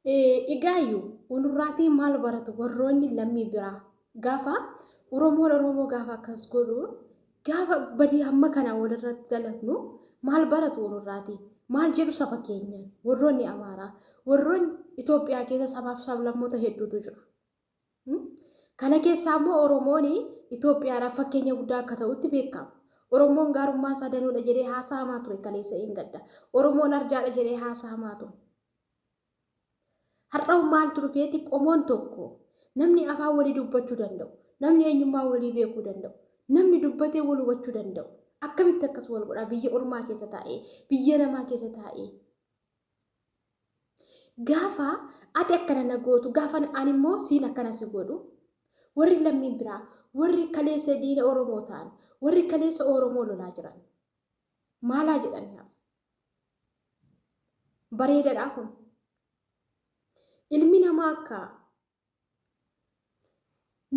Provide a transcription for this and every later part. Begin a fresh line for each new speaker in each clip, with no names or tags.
Egaayyu onurraatii maal baratu warroonni lammii biraa gaafa Oromoon Oromoo gaafa akkas godhu gaafa badii hamma kana walirratti dalagnu maal baratu onurraatii maal jedhu saba keenyaan warroonni Amaaraa warroonni Itoophiyaa keessa sabaaf sablammoota hedduutu jira. Kana keessaa immoo Oromoon Itoophiyaadhaaf fakkeenya guddaa akka ta'utti beekama. Oromoon gaarummaa isaa danuudha jedhee haasa'amaa ture kaleessa eengadda. Oromoon arjaadha jedhee haasa'amaa ture. Har'ahu maaltu dhufeeti qomoon tokko namni afaan walii dubbachuu danda'u, namni eenyummaa walii beekuu danda'u, namni dubbatee wal hubachuu danda'u akkamitti akkas wal godhaa biyya ormaa keessa taa'ee, biyya namaa keessa taa'ee. Gaafa ati akkana na gootu, gaafa ani immoo siin akkana si godhu, warri lammiin biraa, warri kaleessa diina Oromoo ta'an, warri kaleessa Oromoo lolaa jiran maalaa jedhanii hafu. Bareedadha kun. Ilmi namaa akka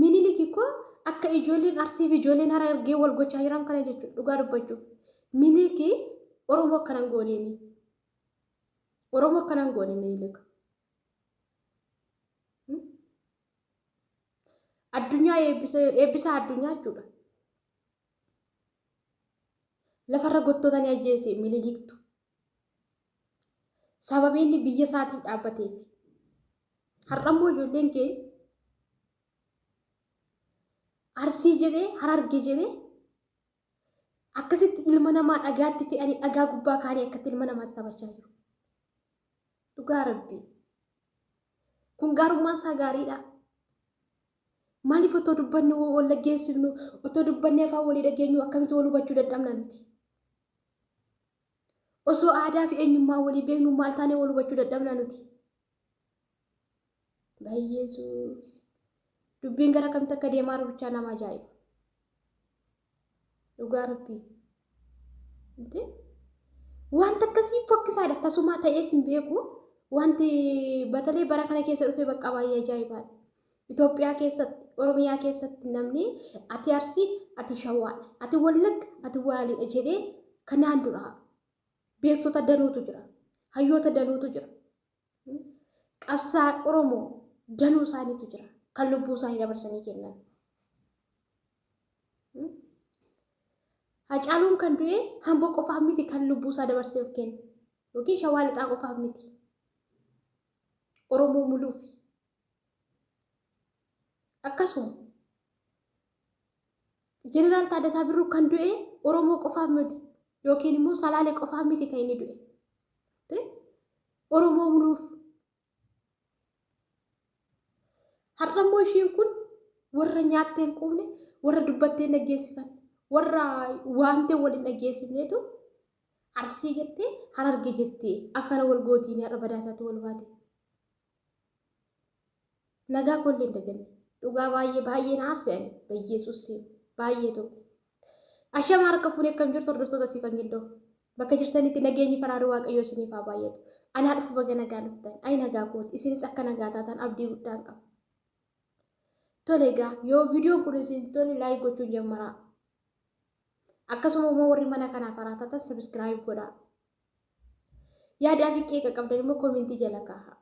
Minilik koo akka ijoolleen Arsii fi ijoolleen Harargee wal gochaa jiran kana jechuudha dhugaa dubbachuuf. Minilik Oromoo akkana hin gooneeni. Oromoo akkana hin goone Minilik. Addunyaa eebbisaa addunyaa jechuudha. Lafarra gottoota ni ajjeese Miniliktu. Sababii inni biyya isaatiif dhaabbateef. Har'ammoo ijoolleen keenya Arsii jedhee Hararge jedhee akkasitti ilma namaa dhagaatti fe'anii dhagaa gubbaa kaanii akkatti ilma namaatti taphachaa jiru. Dhugaa rabbii. Kun gaarummaan isaa gaariidha. Maaliif otoo dubbannu wal dhaggeessifnu otoo dubbannee afaan walii dhageenyu akkamitti wal hubachuu dadhabna nuti? Osoo aadaa fi eenyummaa walii beeknu maal taanee wal hubachuu dadhabna nuti? Bayyeesuus. Dubbiin gara kamitti akka deemaa jiru bichaa nama ajaa'iba. Dhugaa rabbii. Wanta akkasii fokkisaadha. Tasumaa ta'ees hin beeku. Wanti batalee bara kana keessa dhufee bakka baay'ee ajaa'ibaadha. Itoophiyaa keessatti, Oromiyaa keessatti namni ati Arsii, ati Shawaa, ati Wallagga, ati Waaliidha jedhee kanaan dura beektota danuutu jira. Hayyoota danuutu jira. Qabsaa'aan Oromoo danuu isaaniitu jira. Kan lubbuu isaanii dabarsanii kennan. Hacaaluun kan du'e hamboo qofaaf miti kan lubbuu isaa dabarsee of kenne. Yookiin shawaa lixaa qofaaf miti. Oromoo muluufi. Akkasuma Jeneraal Taaddasaa Birruu kan du'e Oromoo qofaaf miti yookiin immoo Salaalee qofaaf miti kan inni du'e. Oromoo muluuf. Har'a immoo ishiin kun warra nyaattee hin quufne, warra dubbattee hin dhaggeessifanne, warra waamtee wal hin dhaggeessifneetu Arsii jettee Hararge jettee akkana wal gootiin har'a badaasaatti wal baate. Nagaa koollee hin daganne. Dhugaa baay'ee baay'ee na aarse ani bayyeesuus baay'ee tokko. Ashama harka fuunee akkam jirtu hordoftoota siifan gindoo. Bakka jirtanitti nageenyi faraarri waaqayyoo isiniif haa baay'atu. Anaa dhufu baga nagaa dhuftan. Ayi nagaa kooti. Isinis akka nagaa taatan abdii guddaan qaba. Tole egaa yoo viidiyoon kun isin tole laayik gochuun jammaraa. Akkasuma immoo warri mana kanaaf haaraa taatan sabiskiraayib godhaa. Yaadaa fi qeeqa qabdan immoo koomentii jala kaahaa.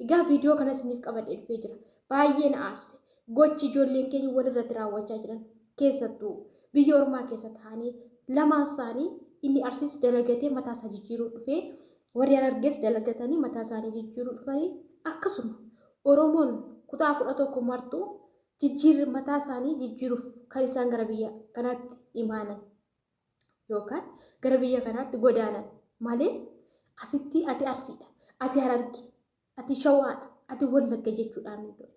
Egaa viidiyoo kana isiniif qabadhee dhufee jira. Baay'ee na aarse. Gochi ijoolleen keenya walirratti raawwachaa jiran keessattuu biyya ormaa keessa taa'anii lamaan isaanii inni Arsiis dalagatee mataa isaa jijjiiruu dhufee warri Harargees dalagatanii mataa isaanii jijjiiruu dhufanii akkasuma Oromoon kutaa 11 martuu jijjiirri mataa isaanii jijjiiruuf kan isaan gara biyya kanaatti imaanan yookaan gara biyya kanaatti godaanan malee asitti ati Arsiidha, ati Hararge, ati Shawaadha, ati Wallagga jechuudhaan hin ture.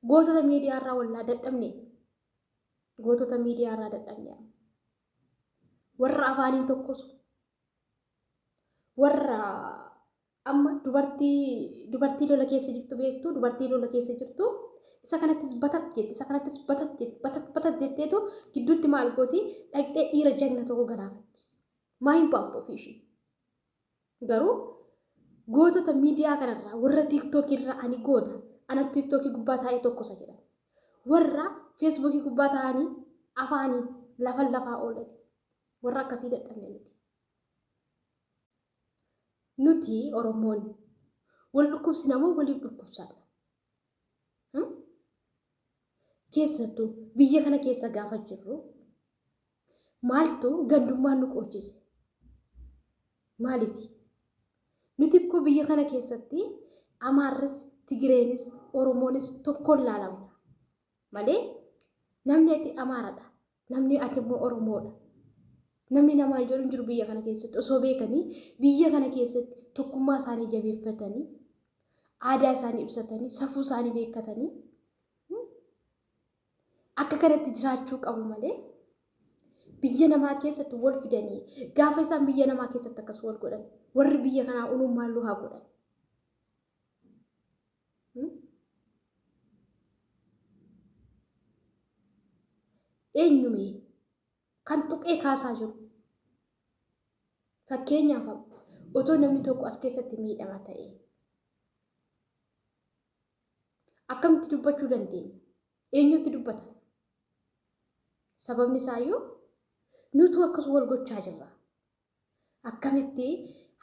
Gootota miidiyaarraa wallaa dadhabne. Gootota miidiyaarraa dadhabne. Warra afaaniin tokkosu. Warra Amma dubartii dubartii lola keessa jirtu beektu dubartii lola keessa jirtu isa kanattis batat jetti isa kanattis batat jetti batat batat jetteetu gidduutti maal gooti dhaqxee dhiira jagna tokko galaafatti. Maa hin baaftu ofii ishii. Garuu gootota miidiyaa kanarraa warra tiiktookii irraa ani goota ana tiiktookii gubbaa taa'ee tokkosa jedhan. Warra feesbuukii gubbaa taa'anii afaanii lafan lafaa oolan warra akkasii dadhabne nuti. Nuti Oromoon wal dhukkubsina moo waliif dhukkubsanna? Keessattuu biyya kana keessa gaafa jirru maaltu gandummaan nu qochise? Maaliif? Nuti ikkoo biyya kana keessatti Amaarris, Tigireenis, Oromoonis tokkoon laalamna. Malee namni ati Amaaradha, namni ati immoo Oromoodha. Namni namaan jedhu hin jiru biyya kana keessatti osoo beekanii biyya kana keessatti tokkummaa isaanii jabeeffatanii aadaa isaanii ibsatanii safuu isaanii beekkatanii akka kanatti jiraachuu qabu malee biyya namaa keessatti wal fidanii gaafa isaan biyya namaa keessatti akkas wal godhan warri biyya kanaa unummaallu haa godhan. Eenyumee kan tuqee kaasaa jiru? Fakkeenyaaf otoo namni tokko as keessatti miidhama ta'e akkamitti dubbachuu dandeenya? Eenyutti dubbata? Sababni isaayyuu nutu akkas wal gochaa jirra. Akkamitti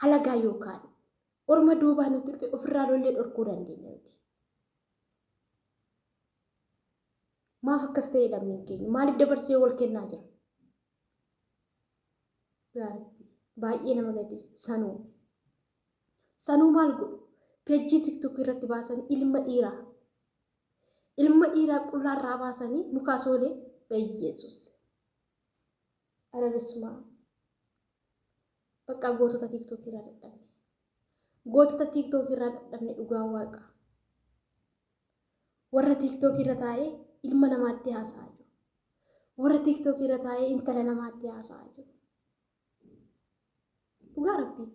halagaa yookaan orma duubaa nutti dhufe ofirraa lollee dhorkuu dandeenya nuti? Maaf akkas ta'e lammiin keenya? Maaliif dabarsee wal kennaa jira? Yaa Rabbi, baay'ee nama gaddisiisa. Sanuu. Sanuu maal godhu? Peejjii TikTok irratti baasanii ilma dhiiraa. Ilma dhiiraa qullaa irraa baasanii mukaa soolee Bayyeesus. Ara besuma. Bakka gootota TikTok irraa dadhabne. Gootota TikTok irraa dadhabne dhugaa waaqa. Warra TikTok irra taa'ee ilma namaatti haasa'aa jiru. Warra TikTok irra taa'ee intala namaatti haasa'aa jiru. Dhugaa rabbii.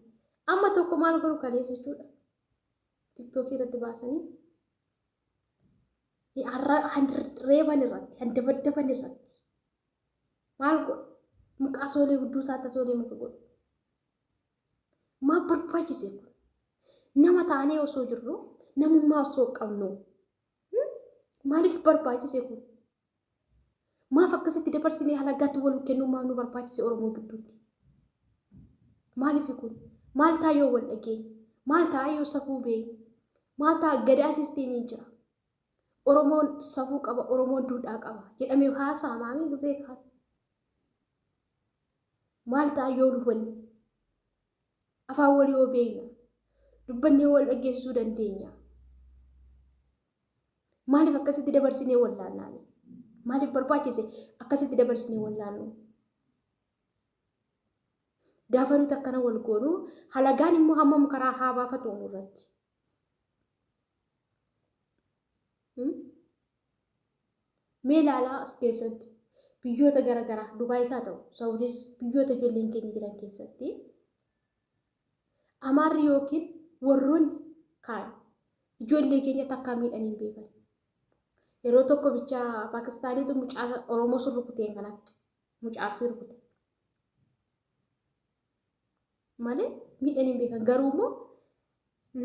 Amma tokko maal godhu kaleessa jechuudha. TikTok irratti baasanii reeban irratti, handabaddaban irratti. Maal godhu? Muka asoolee hudduu isaatti asoolee muka godhu. Maal barbaachise kun? Nama taanee osoo jirru namummaa osoo qabnu maaliif barbaachise kun? Maaf akkasitti dabarsinee halagaatti wal kennuu maaf nu barbaachise Oromoo gidduutti? Maaliif kun? Maal ta'a yoo wal dhageenye? Maal ta'a yoo safuu beekne? Maal ta'a gadaa sisteemiin jira? Oromoon safuu qaba, Oromoon duudhaa qaba jedhamee haasa'amaamii gisee kaan. Maal ta'a yoo hubanne? Afaan walii yoo beekna? Dubbannee wal dhaggeessisuu dandeenya. Maaliif akkasitti dabarsinee wal laannaani? Maaliif barbaachise akkasitti dabarsinee wal laannu? Gaafa nuti akkana wal goonu halagaan immoo hammam karaa haa baafatu nurratti. Mee ilaalaa as keessatti biyyoota garaagaraa Dubaayis haa ta'u Saawudis biyyoota ijoolleen keenya jiran keessatti Amaarri yookiin warroonni kaan ijoollee keenya takkaa miidhanii hin beekan. Yeroo tokko bichaa Paakistaaniitu mucaa Oromoo sun rukuteen kanatti mucaa Arsii rukute. Malee miidhanii hin beekan. Garuu immoo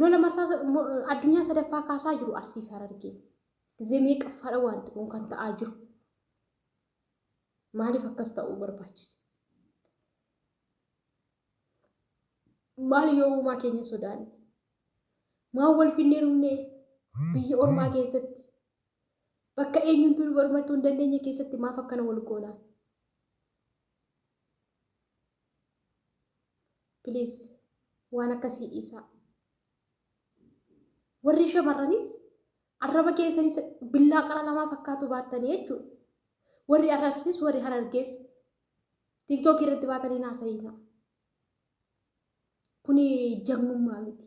lola marsaa addunyaa sadaffaa kaasaa jiru Arsii fi Harargee. Gizee meeqaffaadha wanti kun kan ta'aa jiru. Maaliif akkas ta'uu barbaachise? Maal yoo uumaa keenya sodaanne? Maal wal finnee dhumnee biyya ormaa keessatti bakka eenyumtuu nu barmachuu hin dandeenye keessatti maaf akkana wal goonaa? Please waan akkasii dhiisaa. Warri shamarranis arraba keessanis billaa qara lamaa fakkaatu baattanii jechuudha. Warri Ararsis warri Harargees TikTok irratti baatanii haasa'ina. Kuni jagnummaa miti.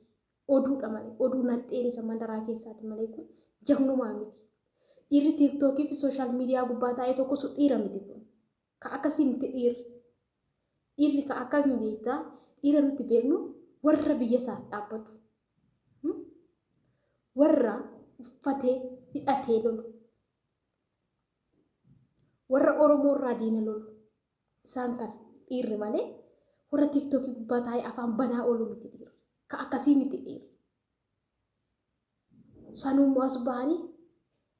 Oduudha malee. Oduu nadheen isa mandaraa keessaati malee kun jagnummaa miti. Dhiirri TikTokii fi sooshaal miidiyaa gubbaa taa'ee tokko sun dhiira miti kun. Ka akkasii miti dhiirri. Dhiirri ka akkamii beektaa? Dhiira nuti beeknu warra biyya isaaf dhaabbatu. Warra uffatee hidhatee lolu. Warra Oromoo irraa diina lolu. Isaan kana dhiirri malee warra tiiktookii gubbaa taa'ee afaan banaa oolu miti dhiirri. Ka akkasii miti dhiirri. Sanuummoo as bahanii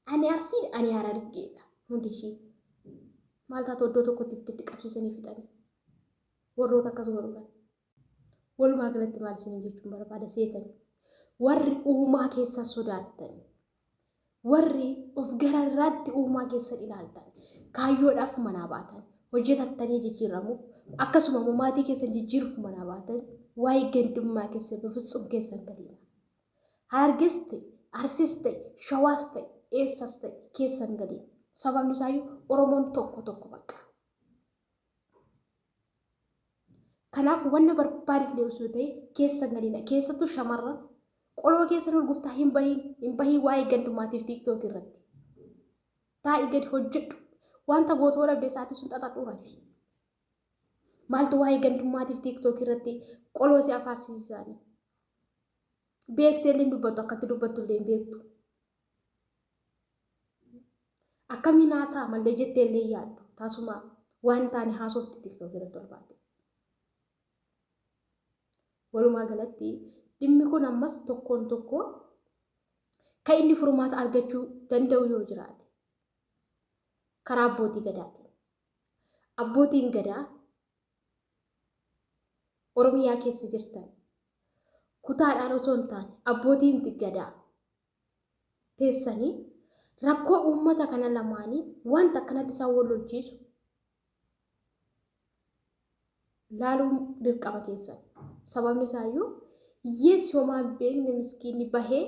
ani Arsiidha ani Harargeedha hundi ishii. Maal taatu iddoo tokkotti itti qabsiisanii fixanii. Warroota akkas godhu kana. Walumaa galatti maal isin jechuun barbaada seetan? Warri uumaa keessan sodaattan, warri of gararraatti uumaa keessan ilaaltan, kaayyoodhaaf manaa baatan, hojjetattanii jijjiiramuuf, akkasuma immoo maatii keessan jijjiiruuf manaa baatan, waa'ee gandummaa keessan bifitsuun keessan galiina. Harargees ta'e, Arsiis ta'e, Shawaas ta'e, eessas ta'e keessan galiina. Sababni isaayyuu Oromoon tokko tokko bakka. Kanaaf wanna barbaadillee osoo ta'e keessa hin galina. Keessattuu shamarran qoloo keessan hurguftaa hin bahiin hin bahiin waa'ee gandummaatiif tiiktookii irratti. Taa'i gadi hojjedhu. Wanta gootoo dhabde isaatii sun xaxadhuu rafi. Maaltu waa'ee gandummaatiif tiiktookii irratti qoloo si afaarsiisaanii? Beektee illee hin dubbattu akkatti dubbattu illee hin beektu. Akkamiin haasa'a mallee jettee illee yaaddu. Tasuma waan taane haasofti TikTok irratti ol baate. Walumaa galatti dhimmi kun ammas tokkoon tokko kan inni furmaata argachuu danda'u yoo jiraate karaa abbootii gadaatiin. Abbootiin gadaa Oromiyaa keessa jirtan kutaadhaan osoo hin taane abbootiin gadaa teessanii rakkoo uummata kana lamaanii wanta akkanatti isaan wal lolchiisu laaluun dirqama keessan. Sababni isaayyuu hiyyeessi homaa hin beekne miskiinni bahee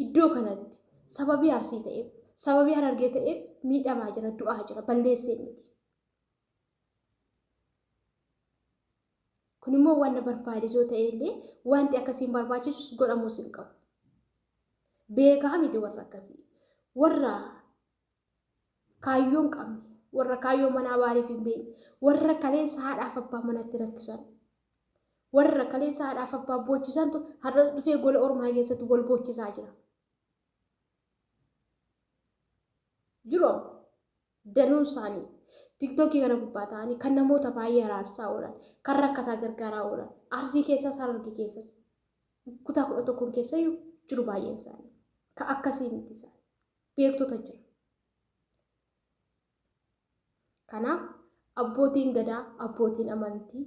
iddoo kanatti sababii Arsii ta'eef, sababii Harargee ta'eef miidhamaa jira, du'aa jira, balleessee miti. Kun immoo wanna barbaadisoo ta'e illee wanti akkasiin barbaachisus godhamuus hin qabu. Beekaa miti warra akkasii. Warra kaayyoo hin qabne, warra kaayyoo manaa baaniif hin beekne, warra kaleessa haadhaaf abbaa manatti rakkisan, warra kaleessa haadhaaf abbaa boochisantu har'a dhufee gola ormaa keessatti wal boochisaa jira. Jiru danuun isaanii tiktookii kana gubbaa ta'anii kan namoota baay'ee araarsaa oolan, kan rakkataa gargaaraa oolan, Arsii keessas Harargee keessas kutaa 11 keessayyuu jiru baay'een isaanii. Ka akkasii miti isaan. Beektota jira. Kanaaf abbootiin gadaa, abbootiin amantii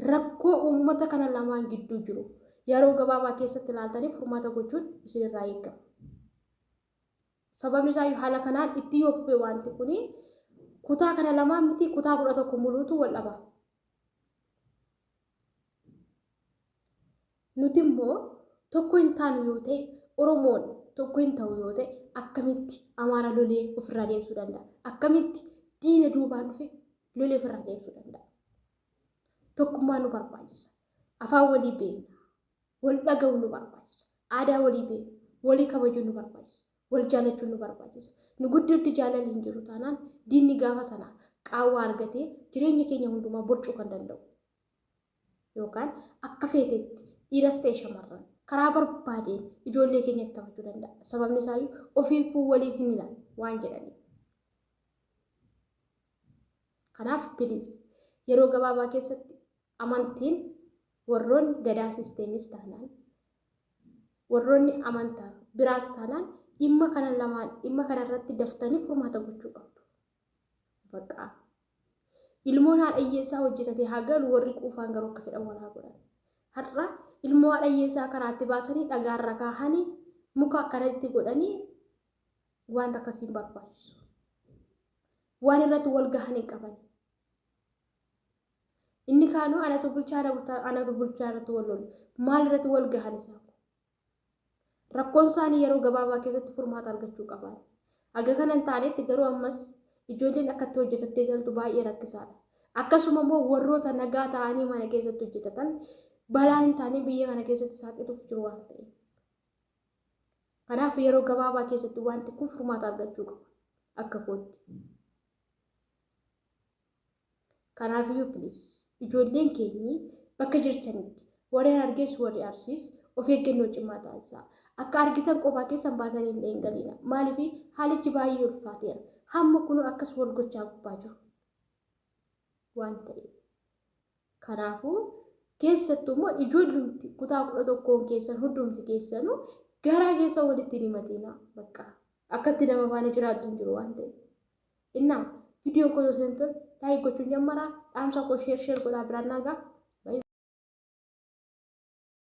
rakkoo uummata kana lamaan gidduu jiru yeroo gabaabaa keessatti ilaaltanii furmaata gochuun isinirraa eegama. Sababni isaa haala kanaan itti yoo fufe wanti kuni kutaa kana lamaan miti kutaa 11 muluutu wal dhaba. Nuti immoo tokko hin taanu yoo ta'e, Oromoon tokko hin ta'u yoo ta'e, akkamitti Amaara lolee ofirraa deebisuu danda'a? Akkamitti diina duubaan dhufe lolee ofirraa deebisuu danda'a? Tokkummaa nu barbaachisa. Afaan walii beekna. Wal dhaga'uu nu barbaachisa. Aadaa walii beekna. Walii kabajuu nu barbaachisa. Wal jaalachuun nu barbaachisa. Nu gidduutti jaalalli hin jiru taanaan diinni gaafa sana qaawwaa argatee jireenya keenya hundumaa borcuu kan danda'u. Yookaan akka feetetti dhiiras ta'e shamarran karaa barbaadeen ijoollee keenyatti taphachuu danda'a. Sababni isaayyuu ofiifuu waliin hin ilaalu waan jedhaniif. Kanaaf piliis yeroo gabaabaa keessatti amantiin warroonni gadaa sisteemis taanaan warroonni amantaa biraas taanaan dhimma kana lamaan dhimma kana irratti daftanii furmaata gochuu qabdu. Bakka ilmoon haadha hiyyeessaa hojjetatee haa galu warri quufaan garuu akka fedhan wal haa godhan. Har'a ilmoo haadha hiyyeessaa karaatti baasanii dhagaarra kaahanii muka akkanatti godhanii wanta akkasiin barbaachisu. Waan irratti wal gahan hin qaban. Inni kaanuu anatu bulchaa anatu bulchaa irratti wal lolu. Maal irratti wal gahan isaan kun? Rakkoon isaanii yeroo gabaabaa keessatti furmaata argachuu qaba. Haga kana hin taanetti garuu ammas ijoolleen akkatti hojjetattee galtu baay'ee rakkisaadha. Akkasuma immoo warroota nagaa ta'anii mana keessatti hojjetatan balaa hin taane biyya kana keessatti saaxiluuf jiru waan ta'eef. Kanaaf yeroo gabaabaa keessatti wanti kun furmaata argachuu qaba akka kootti. Kanaafiyyuu please ijoolleen keenyi bakka jirtanitti warri Harargees warri Arsiis of eeggannoo cimaa taasisaa. Akka argitan qophaa keessan baatanii illee hin galiina. Maaliif haalichi baay'ee ulfaateera. Hamma kunuu akkas wal gochaa gubbaa jiru waan ta'eef. Kanaafuu keessattuu immoo ijoollumti kutaa 11n keessan hundumti keessanuu garaa keessa walitti hin himatina. Bakka akkatti nama faana jiraattu hin jiru waan ta'eef. Innaa viidiyoon koo yoo isin tole like gochuun jammaraa dhaamsa koo share share godhaa biraan naa ga'a.